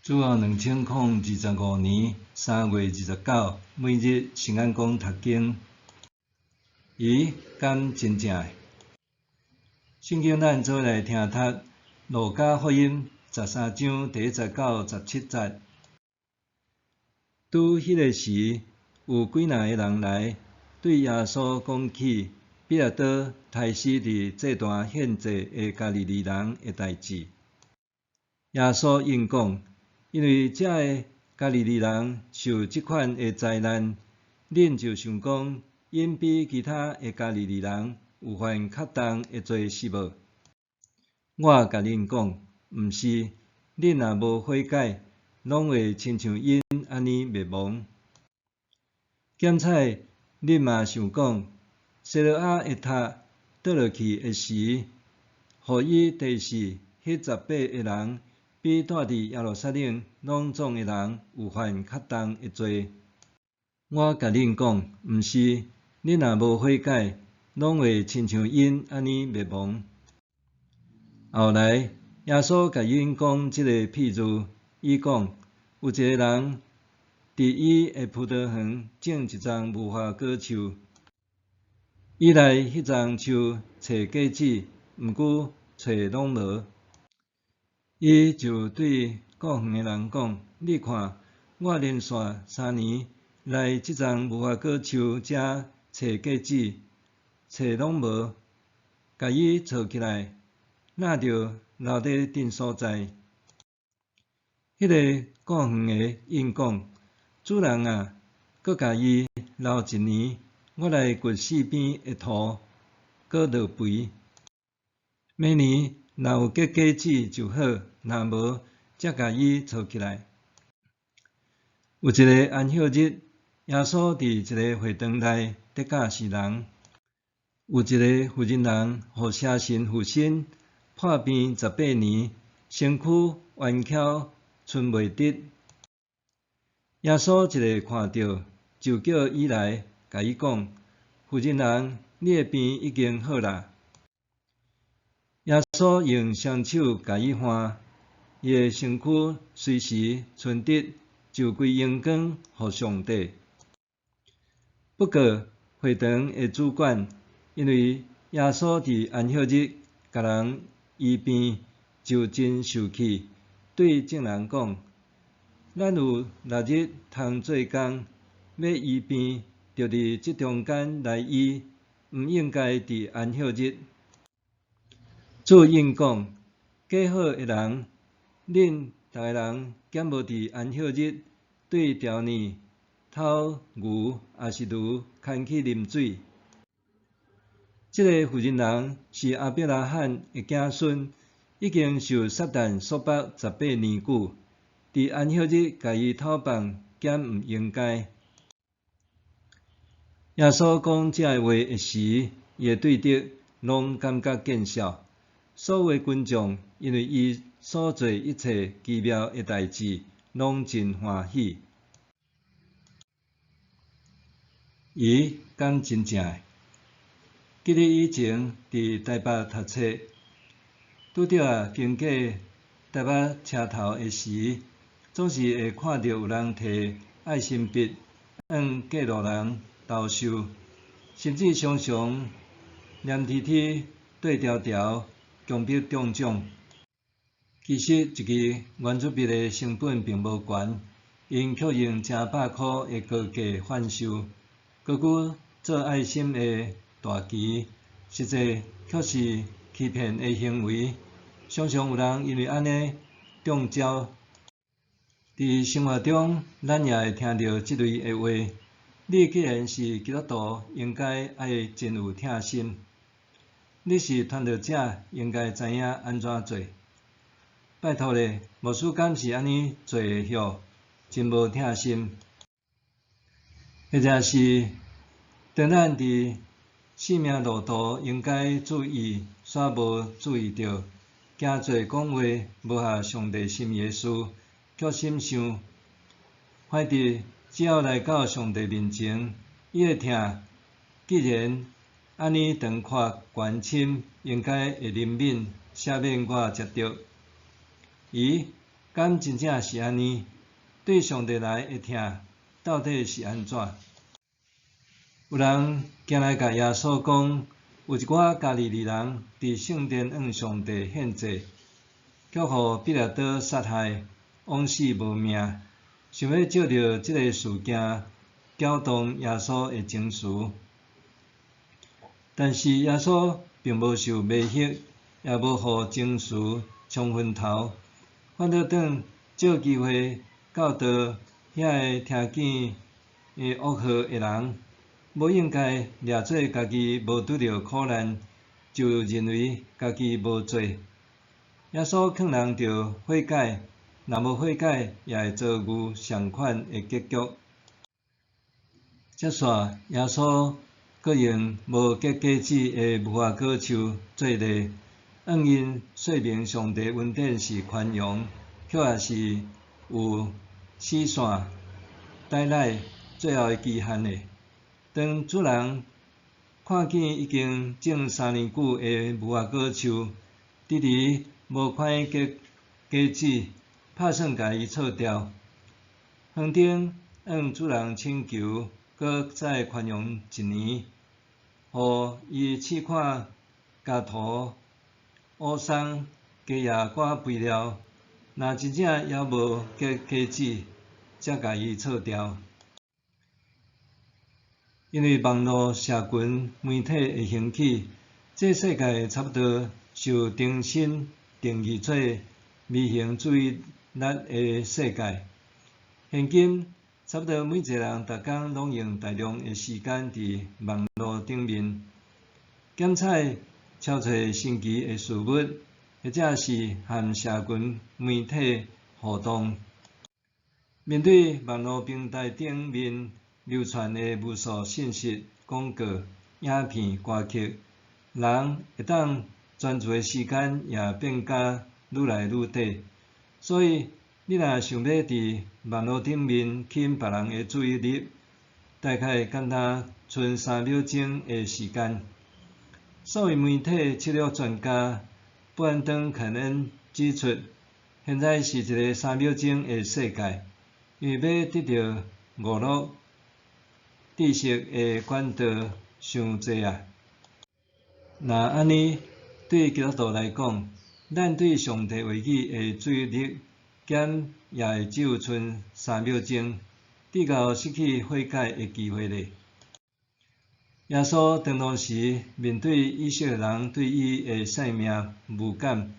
主後2025年3月29，每日聖安講讀經。咦，敢真正的？聖經咱做伙來聽讀路加福音13章第1節到17節。拄彼个時，有幾若个人來，對耶穌講起彼拉多刣死佇祭壇獻祭的加利利人的代誌。耶穌應講：因為這个加利利人受這款的災難，恁就想講，𪜶比其他的加利利人有犯較重的罪是無？我共恁講，毋是，恁若無悔改，攏會親像𪜶按呢滅亡。兼且恁嘛想講，西羅亞的塔倒落去的時，予伊釘死彼18个人，比住佇耶路撒冷攏總的人有犯較重的罪。我共恁講，毋是，恁若無悔改，攏會親像𪜶按呢滅亡。後來，耶穌共𪜶講這個譬喻，伊講：有一个人佇伊的葡萄園種一叢無花果樹，伊來彼叢樹揣果子，毋過揣攏無。伊就對顧園的人講：你看，我連續3年來這叢無花果樹遮揣果子，揣攏無，共伊鑿起來，若著留佇陣所在。彼个顧園的應講：主人啊，閣共伊留一年，我來掘四邊的土，閣落肥。明年若有結果子就好，若無，才共伊鑿起來。有一个安息日，耶穌佇一个會堂內佇教示人。有一个婦人人予邪神附身，破病18年，身軀彎曲，伸袂直。耶穌一个看著，就叫伊來，共伊講：婦人人，你的病已經好啦。耶穌用雙手共伊按，伊的身軀隨時伸直，就歸榮光予上帝。不過會堂的主管因為耶穌佇安息日共人醫病，就真受氣，對眾人講：咱有六日通做工，欲醫病，就佇這中間來醫，毋應該佇安息日。主應講：假好的人，恁逐个人敢無佇安息日對牢躡偷牛抑是驢牽去啉水？這个婦人人是亞伯拉罕的子孫，已經受撒旦束縛18年久，佇安息日共伊偷放，敢毋應該？耶穌講這个話的時，伊的對敵攏感覺見笑。所有的群眾因為伊所做一切奇妙的代誌，攏真歡喜。伊敢真正的？幾日以前，佇台北讀冊，拄著啊經過台北車頭的時，總是會看著有人提愛心筆向過路人投擲，甚至常常黏貼貼、對條條，強迫中獎。其實，一支圓珠筆的成本並無懸，𪜶卻用成百箍的高價販售，高舉做愛心的大旗，實際卻是欺騙的行為。常常有人因為按呢中招。佇生活中，咱也會聽著這類的話：你既然是基督徒，應該愛真有疼心。你是傳道者，應該知影按怎做。拜託咧，牧師敢是按呢做的許？真無疼心。或者是當咱佇生命路途應該注意，煞無注意著，驚做講話無合上帝心意的事，卻心想，反正只要來到上帝面前，伊的疼既然按呢長闊懸深，應該會憐憫赦免我才對。咦，敢真正是按呢？對上帝來的疼到底是按怎？有人行來共耶穌講，有一寡加利利人佇聖殿向上帝獻祭，卻予彼拉多殺害，枉死無命。想欲藉著這个事件攪動耶穌的情緒。但是耶穌並無受迷惑，也無予情緒沖昏頭，反倒轉藉機會教導遐个聽見惡號的人，無應該掠做家己無拄著苦難，就認為家己無罪。耶穌勸人著悔改，若無悔改，也會遭遇相款的結局。接紲，耶穌閣用無結果子的無花果樹做例，向𪜶說明上帝恩典是寬容，卻也是有死線、抵賴最後的期限的。當主人看見已經種3年久的無花果樹，遲遲無看見結果子，拍算共伊銼掉。園丁向主人請求，閣再寬容一年，予伊試看共塗烏松加葉寡肥料，若真正猶無結果子，才共伊銼掉。因為網路社群媒體的興起，這世界差不多受重新定義做微型注意力的世界。現今差不多每一个人逐工攏用大量的時間佇網路頂面，檢採搜揣新奇的事物，或者是和社群媒體互動。面對網路平台頂面流傳的無數信息、廣告、影片、歌曲，人會當專注的時間也變甲愈來愈短。所以，你若想欲佇網路頂面吸引別人的注意力，大概敢若賰3秒鐘的時間。數位媒體策略專家布蘭登·肯恩指出，現在是一个3秒鐘的世界，因為欲得著娛樂知識的管道傷濟啊。若按呢，對基督徒來講，咱對上帝話語的注意力，敢也會只有賰3秒鐘，直到失去悔改的機會咧。耶穌當當時面對以色列人對伊的性命無感，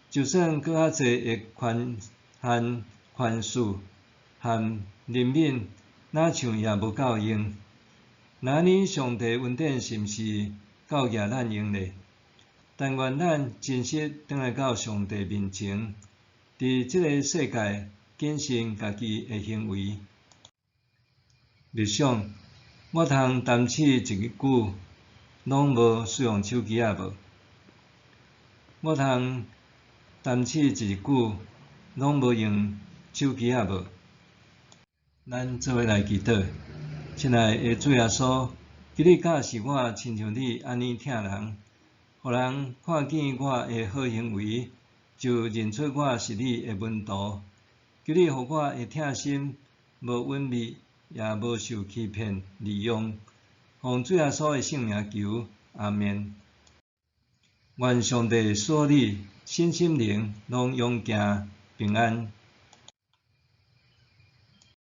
就算閣較濟的寬限、寬恕和憐憫，若像也無夠用。若按呢，上帝恩典是毋是夠額咱用咧？但願咱真實轉來到上帝面前，佇這个世界謹慎家己的行為。默想，我通擔試一日久，攏無使用手機仔無？我通擔試一日久，攏無用手機仔無？咱做伙來祈禱，親愛的主耶穌，求你教示我親像你按呢疼人，予人看見我的好行為，就認出我是你的門徒。求你予我的疼心無隱秘，也無受欺騙利用。奉主耶穌的聖名求，阿們。願上帝賜予你身心靈攏勇健平安。